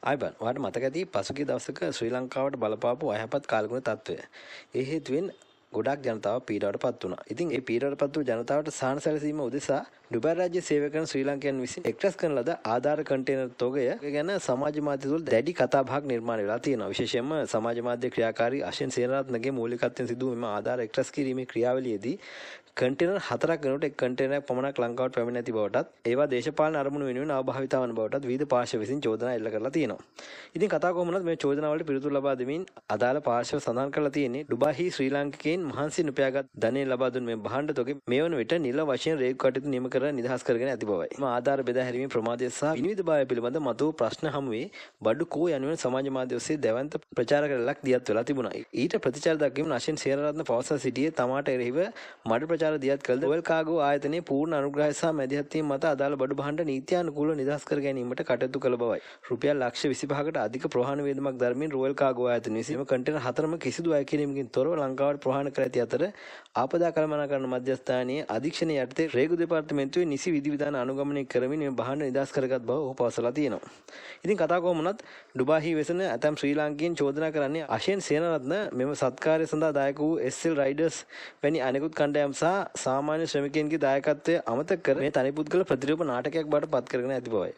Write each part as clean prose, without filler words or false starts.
ආයිබන් ඔයාලට මතක ඇති පසුගිය දවසක ශ්‍රී ලංකාවට බලපාපු අයහපත් කාලගුණ තත්ත්වය. ඒ හේතුවෙන් ගොඩක් ජනතාව පීඩාවට පත් වුණා. ඉතින් ඒ පීඩාවට පත් වූ ජනතාවට සහන සැලසීම උදෙසා ඩුබායි රාජ්‍යයේ සේවය කරන ශ්‍රී ලාංකිකයන් විසින් එක්රැස් කරන ලද ආධාර කන්ටේනර් තොගය ගැන සමාජ මාධ්‍ය තුළ දැඩි කතාබහක් නිර්මාණය වෙලා තියෙනවා. විශේෂයෙන්ම සමාජ මාධ්‍ය ක්‍රියාකාරී අශෙන් සේනරත්නගේ මූලිකත්වයෙන් සිදු වූ මෙම ආධාර එක්රැස් කිරීමේ ක්‍රියාවලියේදී කන්ටේනර් 4ක් වෙනකොට එක් කන්ටේනරයක් පමණක් ලංකාවට පැමිණ ඇති බවටත් ඒවා දේශපාලන අරමුණු වෙනුවෙන් අවභාවිතා වන බවටත් විවිධ පාර්ශ්ව විසින් චෝදනා එල්ල කරලා තියෙනවා. ඉතින් කතා කොහොම වුණත් මේ චෝදනා වලට පිළිතුරු ලබා දෙමින් අදාළ පාර්ශ්ව සඳහන් කරලා තියෙන්නේ ඩුබායිහි ශ්‍රී ලාංකිකයින් මහන්සියෙන් උපයාගත් ධනය ලබා දුන් මේ භාණ්ඩ තොග මේ වන විට නිල වශයෙන් රේගු කටයුතු නියම කර නිදහස් කරගෙන ඇති බවයි. මේ ආධාර බෙදා හැරීමේ ප්‍රමාදය සහ විනිවිදභාවය පිළිබඳ මතුවූ ප්‍රශ්න හමුවේ බඩු කෝ යනුවෙන් සමාජ මාධ්‍ය ඔස්සේ දැවැන්ත ප්‍රචාර රැල්ලක් දියත් වෙලා තිබුණා. ඊට ප්‍රතිචාර දක්වමින් අශෙන් සේනරත්න පවසා සිටියේ තමාට එරෙහිව මඩ ප්‍රචාර දියත් කළද රොයල් කාගෝ ආයතනයේ පූර්ණ අනුග්‍රහය සහ මැදිහත් වීම මත අදාළ බඩු භාණ්ඩ නීත්‍යානුකූලව නිදහස් කර ගැනීමට කටයුතු කළ බවයි. රුපියල් ලක්ෂ 25කට අධික ප්‍රහාණ වියදමක් දරමින් රොයල් කාගෝ ආයතනය විසින් එම කන්ටේනර් 4ම කිසිදු අය කිරීමකින් තොරව ලංකාවට ප්‍රහාණ කර ඇති අතර ආපදා කළමනාකරණ මධ්‍යස්ථානයේ අධීක්ෂණය යටතේ රේගු දෙපාර්තමේන්තුවේ නිසි විධිවිධාන අනුගමනය කරමින් මේ භාණ්ඩ නිදහස් කරගත් බව ඔහු පවසලා තියෙනවා. ඉතින් කතා කොහොම වුණත් ඩුබායිහි වෙසෙන ඇතැම් ශ්‍රී ලාංකීයන් චෝදනා කරන්නේ අශෙන් සේනරත්න මෙම සත්කාරය සඳහා දායක වූ SL Riders වැනි අනෙකුත් කණ්ඩායම් සහ සාමාන්‍ය ශ්‍රමිකයන්ගේ දායකත්වය අමතක කර මේ තනි පුද්ගල ප්‍රතිරූප නාටකයක් බවට පත් කරගෙන ඇති බවයි.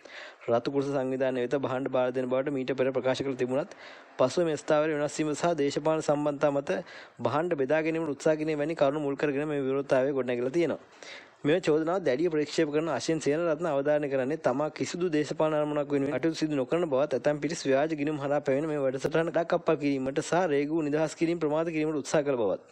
රතු කුරුස සංවිධානය වෙත භාණ්ඩ බාර දෙන බවට මීට පෙර ප්‍රකාශ කර තිබුණත් පසුව මේ ස්ථාවරය වෙනස් වීම සහ දේශපාලන සම්බන්ධතා මත භාණ්ඩ බෙදා ගැනීමට උත්සාහ කිරීම වැනි කරුණු මුල් කරගෙන මේ විරෝධතාවය ගොඩනැගිලා තියෙනවා. මෙම චෝදනාව දැඩිව ප්‍රතික්ෂේප කරන අශෙන් සේනරත්න අවධාරණය කරන්නේ තමා කිසිදු දේශපාලන අරමුණක් වෙනුවෙන් කටයුතු සිදු නොකරන බවත් ඇතැම් පිරිස් ව්‍යාජ ගිණුම් හරහා පැමිණ මේ වැඩසටහන කඩාකප්පල් කිරීමට සහ රේගු නිදහස් කිරීම ප්‍රමාද කිරීමට උත්සාහ කළ බවත්.